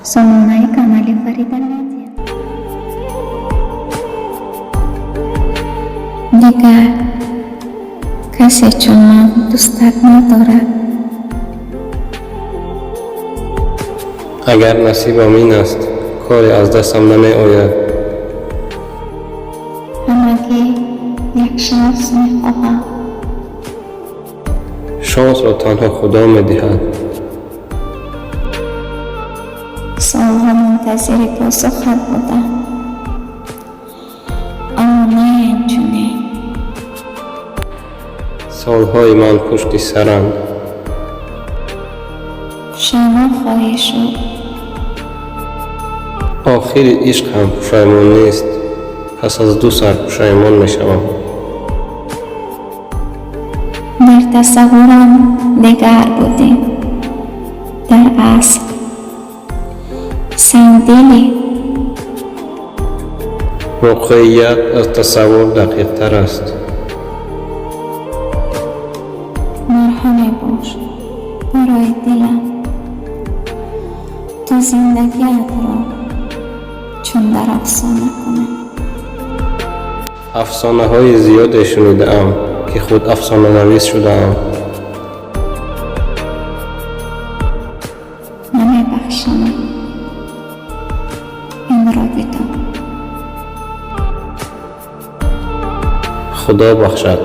Сомонаи канали Фарида Медиа. Дигар касе чун ман дӯстат надорад. Агар насибам ин аст, коре аз дастам намеояд. Ҳамагӣ як шанс мехоҳам. Шонсро танҳо Худо медиҳад. Солҳо мунтазири посухат будам, аммо на инчунин. Солҳои ман пушти саранд. Пушаймон хоҳӣ шуд. Охири ишқ ҳам пушаймон нест. Пас аз ду сар пушаймон мешавам. Дар тасаввурам дигар будем. Дар асл сангдилӣ. Воқеият аз тасаввур дақиқтар аст. Марҳаме бош барои дилам, то зиндагиатро чун дар афсона кунам. Афсонаҳои зиёде шунидаам, ки худ афсонанавис шудаам. Намебахшамат. Инро бидон. Худо бахшад.